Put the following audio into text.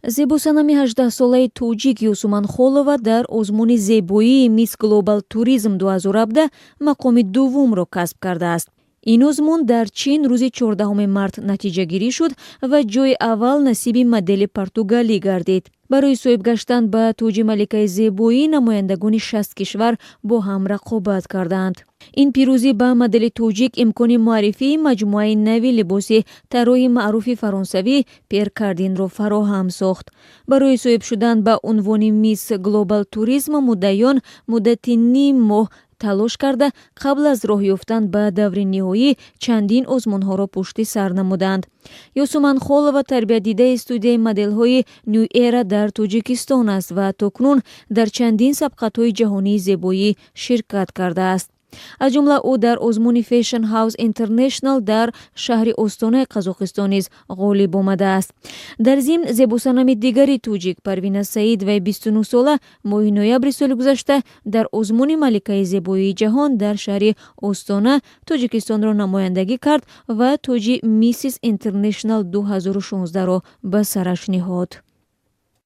Зебосанами 18-солаи тоҷик Ёсуман Холова дар озмуни зебоии Мисс Глобал Туризм 2017 мақоми дуввумро касб кардааст. Ин озмун дар Чин рӯзи 14 март натиҷагирӣ шуд ва ҷои аввал насиби модели португалӣ гардид. Барои соҳиб гаштан ба тоҷи маликаи зебоӣ намояндагони 60 кишвар бо ҳам рақобат карданд. Ин пирӯзӣ ба модели тоҷик имкони муаррифии маҷмӯаи нави либоси тарроҳи маъруфи фаронсавӣ Пер Кардинро фароҳам сохт. Барои соҳиб шудан ба унвони Мисс Глобал Туризм муддаиён муддати ним моҳ талош карда, қабл аз роҳ ёфтан ба даври ниҳоӣ чандин озмунҳоро пушти сар намуданд. Ёсуман Холова тарбиятдидаи студияи моделҳои Ню Эра дар Тоҷикистон аст ва то кунун дар чандин сабқатҳои ҷаҳонии зебоӣ ширкат кардааст. Аз ҷумла ӯ дар озмуни Fashion House International дар шаҳри Остонаи Қазоқистон низ ғолиб омадааст. Дар зимн, зебосанами дигари тоҷик Парвина Саидоваи 29-сола моҳи ноябри соли гузашта дар озмуни маликаи зебоии ҷаҳон дар шаҳри Остона Тоҷикистонро намояндагӣ кард ва тоҷи Миссис Интернешнал 2016-ро ба сараш ниҳод.